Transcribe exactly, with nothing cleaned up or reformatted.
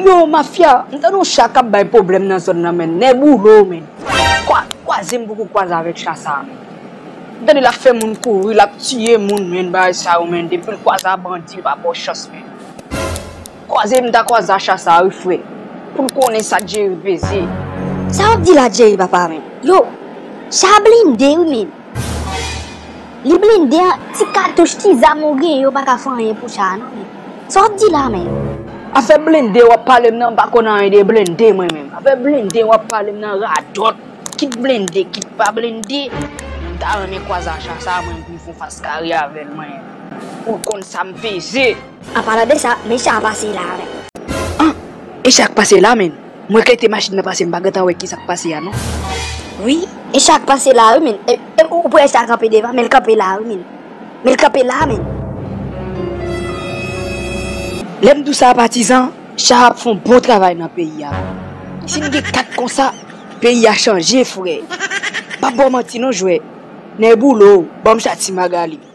Yo, mafya, m tande yon cha k ap bay pwoblèm nan zòn nan, menn. Nèboulo, menn. Kwa, kwaze m poko kwaze avèk cha sa, menn. M tande l ap fè moun kouri, l ap tiye moun, menn, bagay sa yo, menn. Depi l kwaze a bandi, l pa ba w chans, menn. Kwaze m ta kwaze a cha sa, wi, frè. Pou l konnen sa Jerry peze. Sa w ap di la, Jerry, papa, menn? Yo, cha blende, wi, menn. Li blende an, ti katouch, ti zam ou genyen, yo pa ka fè anyen pou cha a, non, menn. Sa w ap di la, menn? Afè blende w ap pale m nan, m pa konn anyen de blende, mwen menm. Afè blende w ap pale m nan, radòt. Kit blende, kit pa blende. M ta renmen kwaze a cha sa, mwen, pou m fè yon fas kare avè l, mwen. Pou l konn sa m peze. An palan de sa, men cha a pase la, menn. An! E cha k pase la, menn? Mwen rete machin nan pase, m pa gentan wè kisa k pase a, non. Wi, e cha k pase la, wi, menn. E, e, ou, ou wè cha kanpe devan, men l kanpe la, wi, menn. Men l kanpe la, menn. Lè m di w sa, patizan, cha a ap fè yon bon travay nan peyi a. Si n gen kat konsa, peyi a chanje, frè. M p ap ba w manti, non, jwè. Nèboulo, ban m cha Ti Magali.